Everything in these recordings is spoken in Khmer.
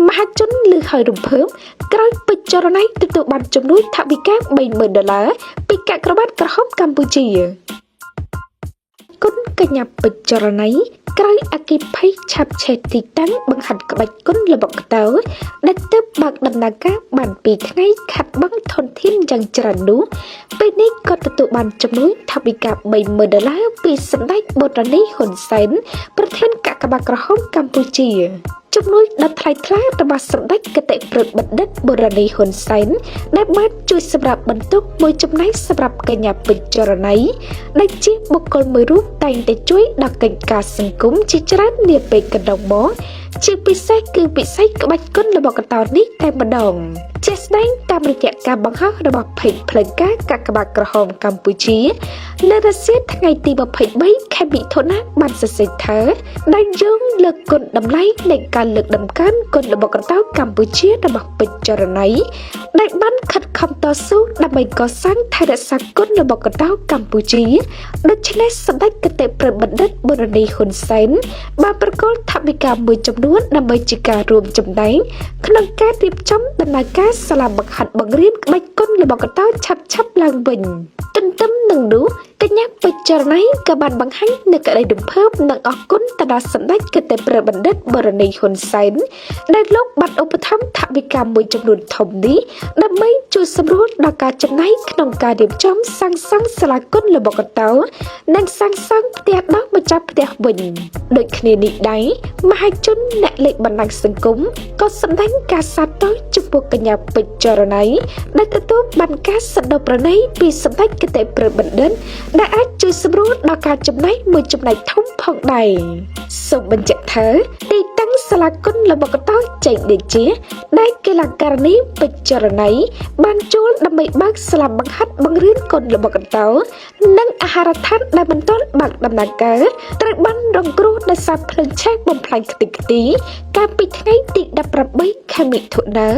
មហាជនលឺហើយរំភើបក្រោយពេជ្រចរណៃទទួលបានជំនួយថវិកា30,000ដុល្លារពីកាកបាទក្រហមកម្ពុជាគុណកញ្ញាពេជ្រចរណៃក្រោយអគិភ័យឆាប់ឆេះទីតាំងបង្ហាត់ក្បាច់គុណល្បុក្កតោដែលទើបបើកដំណើរការបាន2ថ្ងៃខាត់បង់ធនធានយ៉ាងច្រើននោះពេលនេះក៏ទទួលបានជំនួយថវិកា30,000ដុល្លារពីសម្ដេចបូរនីហ៊ុនសែនប្រធានកាកបាទក្រហមកម្ពុជាជំនួយដ៏ថ្លៃថ្លារបស់សម្ដេចគតិព្រឹទ្ធបណ្ឌិតបូរនីហ៊ុនសែនដែលបានជួយសម្រាប់បន្ទុកមួយចំណែកសម្រាប់កញ្ញាពេជ្រចរណៃដែលជាបុគ្គលមួយរូបតែងតែជួយដល់កិច្ចការសង្គមជាច្រើននាពេលកន្លងមកជាពិសេសគឺវិស័យក្បាច់គុណរបស់កតោនេះតែម្ដងជាស្ដែងតាមរយៈការបង្ហោះរបស់ផេកផ្លូវការកាកបាទក្រហមកម្ពុជានៅរសៀលថ្ងៃទី23ខែមិថុនាបានសរសេរថាដែលយើងលើកគុណតម្លៃនៃការលើកដំកើងគុណរបស់កតោកម្ពុជារបស់ពេជ្រចរណៃដែលបានខិតខំតស៊ូដើម្បីកសាងថែរក្សាគុណរបស់កតោកម្ពុជាដូច្នេះសម្ដេចគតិប្របណ្ឌិតបូរនីហ៊ុនសែនបានប្រគល់ថវិកាមួយចំនួនដើម្បីជាការរួមចំណែកក្នុងការរៀបចំដំណើរការសាលាបង្ហាត់បង្រៀនក្បាច់គុណរបស់កតោឆាប់ៗឡើងវិញទន្ទឹមនឹងនោះកញ្ញាពេជ្រចរណៃក៏បានបង្ហាញនូវក្តីរំភើបនិងអរគុណទៅដល់សម្ដេចគតិព្រះបណ្ឌិតបូរនីហ៊ុនសែនដែលលោកបានឧបត្ថម្ភថវិកាមួយចំនួនធំនេះដើម្បីជួយសម្រួលដល់ការចំណាយក្នុងការរៀបចំសាងសង់សាលាគុណល្បុក្កតោនិងសាងសង់ផ្ទះដល់ម្ចាស់ផ្ទះវិញដូចគ្នានេះដែរមហាជនអ្នកលេខបណ្ដាញសង្គមក៏សម្ដែងការសាទរចំពោះកញ្ញាពេជ្រចរណៃដែលទទួលបានការសន្តោសប្រណីពីសម្ដេចគតិព្រះបណ្ឌិតដែលអាចជួយសម្រួលដល់ការចំណាយមួយចំណែកធំផងដែរសូមបញ្ជាក់ថាទីតាំងសាលាគុណល្បុក្កតោចែកដូចជាដែលកីឡាការិនីពេជ្រចរណៃបានជួលដើម្បីបើកសាលាបង្ហាត់បង្រៀនគុណល្បុក្កតោនិងអាហារដ្ឋានដែលមិនទាន់បើកដំណើរការត្រូវបានរងគ្រោះដោយសារភ្លើងឆេះបំផ្លាញខ្ទេចខ្ទីកាលពីថ្ងៃទី18ខែមិថុនា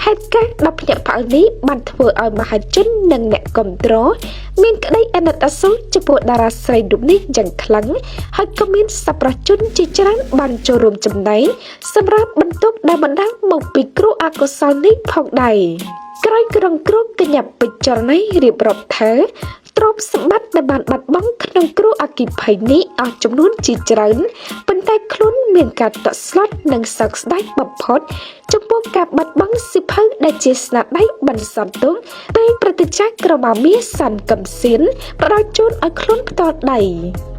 ហេតុការណ៍ដ៏ភ្ញាក់ផ្អើលនេះបានធ្វើឲ្យមហាជននិងអ្នកគាំទ្រមានក្តីអាណិតអាសូរចំពោះតារាស្រីរូបនេះយ៉ាងខ្លាំងហើយក៏មានសប្បុរសជនជាច្រើនបានចូលរួមចំណែកសម្រាប់បន្ទុកដែលបណ្ដាលមកពីគ្រោះអកុសលនេះផងដែរក្រោយក្រុងគ្រោះកញ្ញាពេជ្រចរណៃរៀបរាប់ថាទ្រព្យសម្បត្តិដែលបានបាត់បង់ក្នុងគ្រោះអគ្គិភ័យនេះអស់ចំនួនជាច្រើនប៉ុន្តែខ្លួនមានការតក់ស្លុតនិងសោកស្ដាយបំផុតចំពោះការបាត់បង់សៀវភៅដែលជាស្នាដៃបន្សល់ទុកពេលប្រតិចារក្រមាមាសសានកឹមសៀនផ្ដល់ជូនឲ្យខ្លួនផ្ទាល់ដៃ។